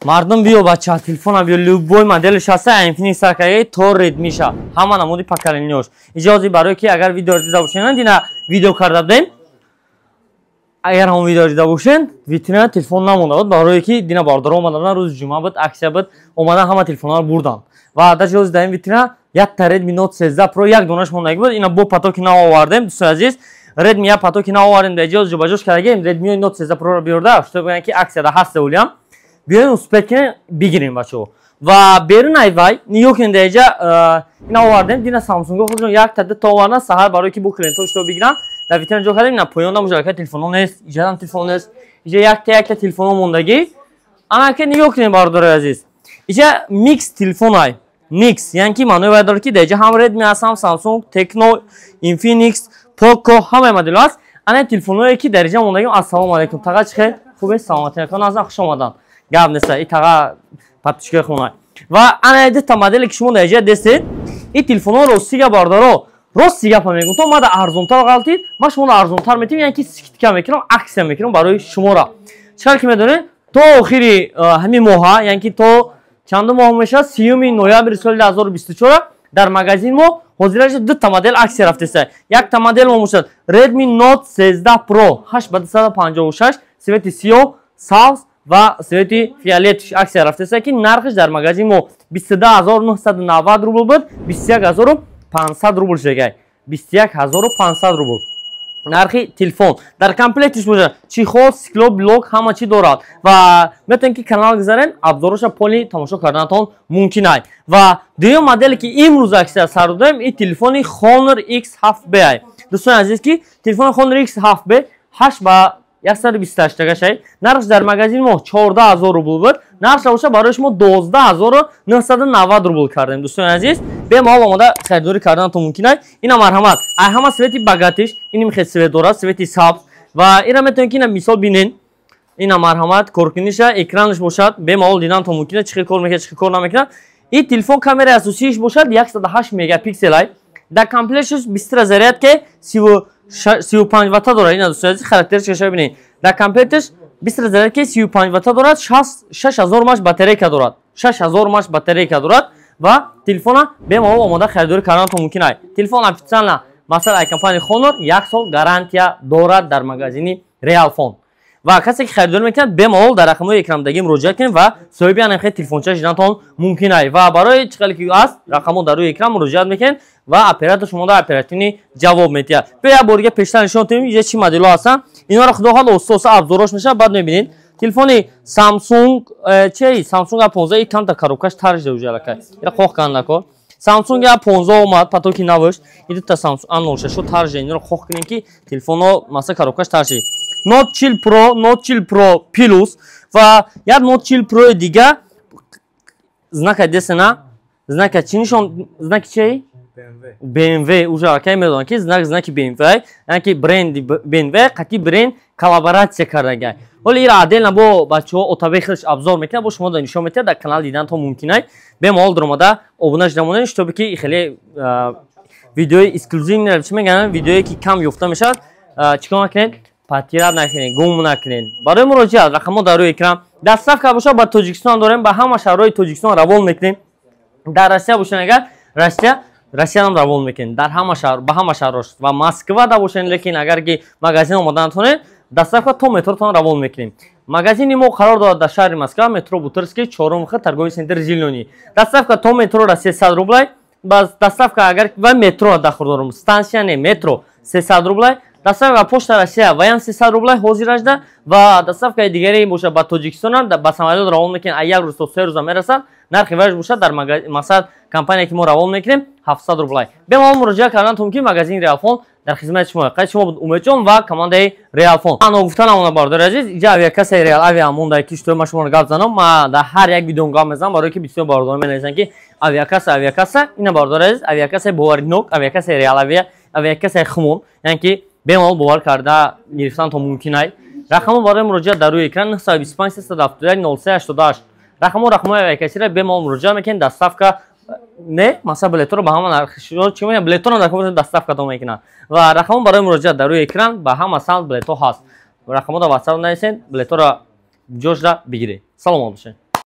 Мардум, биё, бача, телефона биё, любой моделш ҳаста, Infinix саркаи то Redmi-ша, ҳама намуди поколениёш. Иҷози барое ки агар видео дида бошед, дина видео карда будем. Агар ҳамон видео дида бошед, витрина телефон намонда буд, барое ки дина бардоро омада, рӯзи ҷумъа буд, аксия буд, омадан, ҳама телефонҳоро бурданд. Ва дар ҷози дар ин витрина якта Redmi Note 13 Pro як донаш мондаги буд. Ина бо потоки нав овардем, дӯстони азиз. Redmi як потоки нав овардем, дар ҷоз ҷобаҷош кардагем. Redmi Note 13 Pro-ро биёрда, что бигӯянд, ки аксияда ҳаста, улиам биёем, успеть кунем, бигирем, бачаҳо. Ва берун ай вай, нигоҳ кунед, дар иҷа ина овардем. Дина Самсунго худшон якта дута овардан саҳар, барое ки бо клиентҳо шуто бигиранд, дар витрина ҷо кардем. Ина поёнда мужака телефонҳо нест, иҷадам телефон нест, иҷа якта якта телефонҳо мондагӣ. Анака нигоҳ кунед, бародарои азиз, иҷа микс телефон ай. Микс яъне ки маънои вай дорад, ки дар иҷа ҳам Redmi ҳаст, ҳам Samsung, Tecno, Infinix, Poco, ҳамаи моделҳо ҳаст. Ана телефонҳое ки дар иҷа мондагим. Ассалому алайкум, таға, чӣ хел, хубе, саломатӣ? Азан хуш омадан, гап неста, и таға подписчикои хона. Ва ана дута моделе ки шумо дар иҷа дестед, ин телефонҳо, рости гап, бародаро, рости гапа мегӯм, то мада арзонтар ғалтид, ман шуморо арзонтар метим, яъне ки скидка мекунам, аксия мекунам барои шуморо. Чӣ ки медонед, то охири ҳамин моҳа, яъне ки то чандум моҳ мешавад, 30-уми ноябри соли 2024, дар магазин мо ҳозираш дута модел аксия рафтеста. Якта модел мо бошад Redmi Note 13 Pro 8 ба 256, цвети сиёҳ, сабз ва цвети фиолет аксия рафтеста, ки нархш дар магазин мо 22 990 рубл буд, 21 500 рубл шудагай, 21 500 рубл нархи телефон. Дар комплектиш бошад чехол, стеклоблок, ҳама чӣ дорад. Ва метавонед, ки канал гузарен, обзороша поли тамошо карданатон мумкин ай. Ва дуюм моделе ки имрӯз аксия сар додем, ин телефони Honor X7b ай, дӯстони азиз, ки телефони Honor X7b 8 ба 128 тагашай. Нархш дар магазин мо 14 000 рубл буд, нархша боша барои шумо 12 990 рубл кардем. Дӯстони азиз, бемалол омода харидорӣ карданатон мумкин ай. Ина марҳамат, ай ҳама цвети богатыйш, ин хел цвет дорад, цвети сабз. Ва ира метавонед, ки ина мисол бинен. Ина марҳамат, коркуниша, экранаш бошад, бемалол диданатон мумкин аст, чӣ хел кор мекунад, чӣ хел кор намекунад. Ин телефон камераи асосииш бошад 108 мегапиксел ай. Дар комплектш быстрая зарядка 35 ватта дорад. Ина, дӯстони азиз, характеристикаша бинед. Дар комплекташ быстрая зарядка 35 ватта дорад, 6000 мАч батарейка дорад, 6000 мАч батарейка дорад. Ва телефона бемалол омода харидорӣ карданатон мумкин ай. Телефон официально, масалан, ай компания Honor як сол гарантия дорад дар магазини Realfon. Ва касе ки харидорӣ мекунад, бемалол дар рақамҳои экрандагӣ муроҷиат кунед ва соҳиби анахе телефонча шиданатон мумкин ай. Ва барои чӣ хеле ки аст, рақамҳо дар рӯи экран, муроҷиат мекунед ва оператор шумо дар оперативный ҷавоб медиҳад. Биё, як бор дига пештар нишон тунем, иҷа чӣ моделҳо ҳастанд. Инҳоро худо хоҳад, оҳиста оҳиста обзорош мешавад, баъд мебинед. Телефони Samsung чи Samsung A15, и камта коробкаш таржда уже аллакай, ира қоқ кандако. Samsung A15 омад, потоки навш. И дута Samsung A06 таржда, инро қоқ кунем, ки телефонҳо маса коробкаш таржи. Note 40 Pro, Note 40 Pro Plus ва як Note 40 Pro дига. Знака десена, знака чӣ нишон, знаки чи? BMW. Уже акай медонам, ки знак, знаки BMW, яъне ки бренди BMW қати бренд коллаборатсия кардагай. Ҳоли ира отдельно бо бачаҳо отабе хелш обзор мекунад, бо шумо нишон метиҳад, дар канал диданатон мумкин ай. Бемалол даромада обуна шуда монед, чтобы ки хеле видеои эксклюзивный, чӣ мегӯянд, видеое ки кам ёфта мешавад, чӣ кор накунед, потерять накунед, гум накунед. Барои муроҷиат рақамҳо дар рӯи экран. Доставка бошад, ба Тоҷикистон дорем, ба ҳама шаҳрҳои Тоҷикистон равон мекунем. Дар Россия бошед агар, Россиянам равон мекунем, дар ҳама шаҳр, ба ҳама шаҳрҳош. Ва Москвада бошед, лекин агар ки магазин омода натонед, доставка то метротон равон мекунем. Магазини мо қарор дорад дар шаҳри Москва, метро Бутырский, чорум хат, торговый центр Зелёный. Доставка то метрора 300 рублай. Доставка агар ва метро дахр дорум, станция не, метро 300 рублай. Доставка почта Россия ваям 300 рублай ҳозиражда. Ва доставкаи дигаре бошад, ба Тоҷикистон ба самолёт равон мекунем, а як рӯз то 3 рӯза мерасад. Нархи вайш бошад дар мақсад компания ки мо равон мекунем, 700 рублай. Бемалол муроҷиат кардан мумкин, магазини Реалфон дар хизмати шумо. Қайд шумо буд Умедҷон ва командаи Реалфон. Ано гуфта намона, бародари азиз, иҷа авиакассаи Реал Авиа монда, ки шуто ма шуморо гап занам. Ма дар ҳар як видеом гап мезанам, барое ки бисёр бародарон менависанд, ки авиакасса, авиакасса. Ина, бародари азиз, авиакассаи боваринок, авиакассаи Реал Авиа, авиакассаи хумон, яъне ки бемалол бовар карда гирифтантон мумкин ай. Рақамҳо барои муроҷиат дар рӯи экран: 925 371 03 88. Рақамҳо, рақамҳои авиакассира, бемалол муроҷиат мекунед. Доставка не, масалан, билетро ба ҳама нархшо чӣ мегӯянд, билетро дар доставка то мекунанд. Ва рақамҳо барои муроҷиат дар рӯи экран, ба ҳама самт билетҳо ҳаст. Рақамҳо дар WhatsApp нависед, билетҳоро ҷошда бигиред. Саломат бошед.